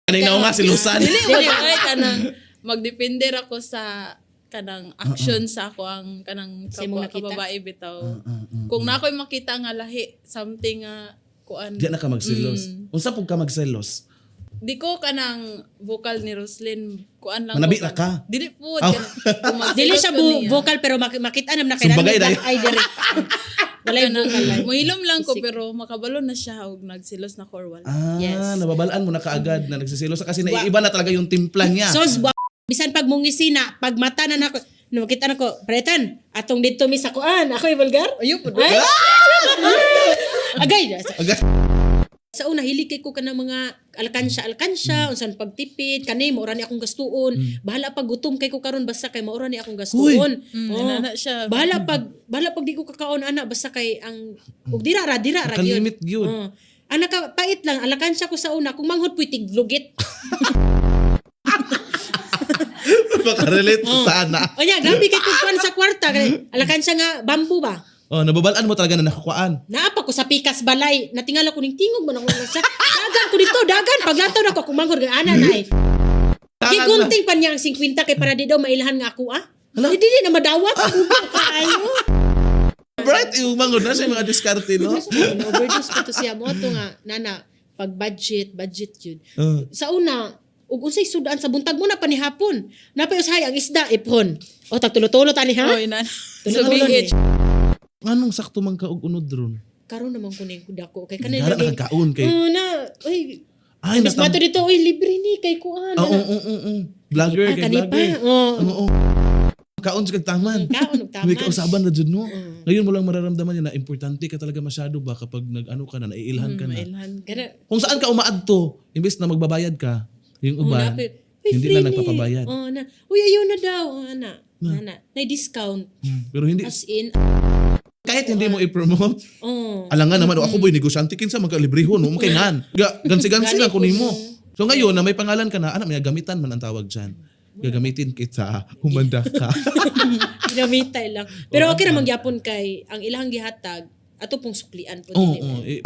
Kaning nao nga silusan. Dili mo ay kanang magdepende ra ko sa kanang action sa ako ang kanang Sa imong kapwa nakita? kababae bitaw. Kung na ako'y makita nga lahi something nga kuan. Di na ka magselos. Unsa pud ka magselos? Di ko kanang vocal ni Roslyn kuan lang Manabi ko ra ka? Dili po. Oh. Kanang, kung magselos Dili siya ko niya, vocal pero makita nam na kay Sumbagay black dahil. eye diri. Walay kanang, vocal ay. Muhilom lang ko pero makabalo na siya og nagselos na ko or wala. Ah, Yes. nababalaan mo na kaagad na nagsiselos kasi naiiba na talaga yung timpla niya. So, bisan pag mungisina, pag mata na nako, no, makita nako, pretan, atong dito mi sa kuan, ako vulgar? Ayun po. Ay! Agay! Agad. Sa una, hilig kay ko kanang mga alkansya, alkansya, unsan pagtipid, kani, maura ni akong gastuon. Bahala pag gutom kay ko karon basta kay maura ni akong gastuon. Oh. Inana siya. Bahala pag di ko kakaon ana basta kay ang ug dira ra dira ra gyud. Nakalimit gyud. Oh. Ang nakapait lang alakansya ko sa una kung manghod puy tiglugit. Makarelate sana. O nya, grabe kay kog kuan sa kwarta kay alakansya nga bamboo ba. Oh, nababalaan mo talaga na nakakuan. Naapa ko sa pikas balay, natingala ko ning tingog man ako nga siya. Dagan ko dito, dagan paglantaw na ko kung manghod kay ana na ay. Gigunting pa niya ang 50 kay para di daw mailahan nga ako ah. Hala. Hindi di na madawat. Ugong kaayo. Bright yung manghod na siya yung mga diskarte, no? Overdose pa to siya mo to nga nana pag budget, budget yun. Sa una, ug unsay sudaan sa buntag mo na panihapon. Napay usahay ang isda ipon. O tag tulo-tulo tani ha. Oh, inana. So Tulo-tulo BH. Anong sakto man ka og unod ron? Karon naman ko ning dako kay kanay Gara na kagkaon kay. Oh na, oy. Ay, Bis mato dito, oy libre ni kay kuan. Oo, oo, oo, oo. Vlogger Ah, kay kani pa. vlogger. Oo. Oo. Kaon sa kag taman. Kaon og taman. May kausaban na jud no. Ngayon mo lang mararamdaman niya na importante ka talaga masyado ba kapag nag-ano ka na, naiilhan ka na. Mailhan. Kana Kung saan ka umaadto, imbes na magbabayad ka, yung oh, uban, napay. Uy, hindi free na ni. nagpapabayad. Oh, na. Uy, ayaw na daw. Oh, ana. Ana. Na discount. Pero hindi, As in, kahit hindi mo i-promote, oh. alangan naman, oh, ako boy, negosyante, kinsa magkalibriho, no? Makingan. Gansi-gansi lang kunin mo. So ngayon, na may pangalan ka na, anak, may gamitan man ang tawag dyan. Gagamitin kita, humanda ka. Ginamitay lang. Pero okay ra magyapon kay ang ilang gihatag ato pong suklian po Oo, dili. oo. Eh,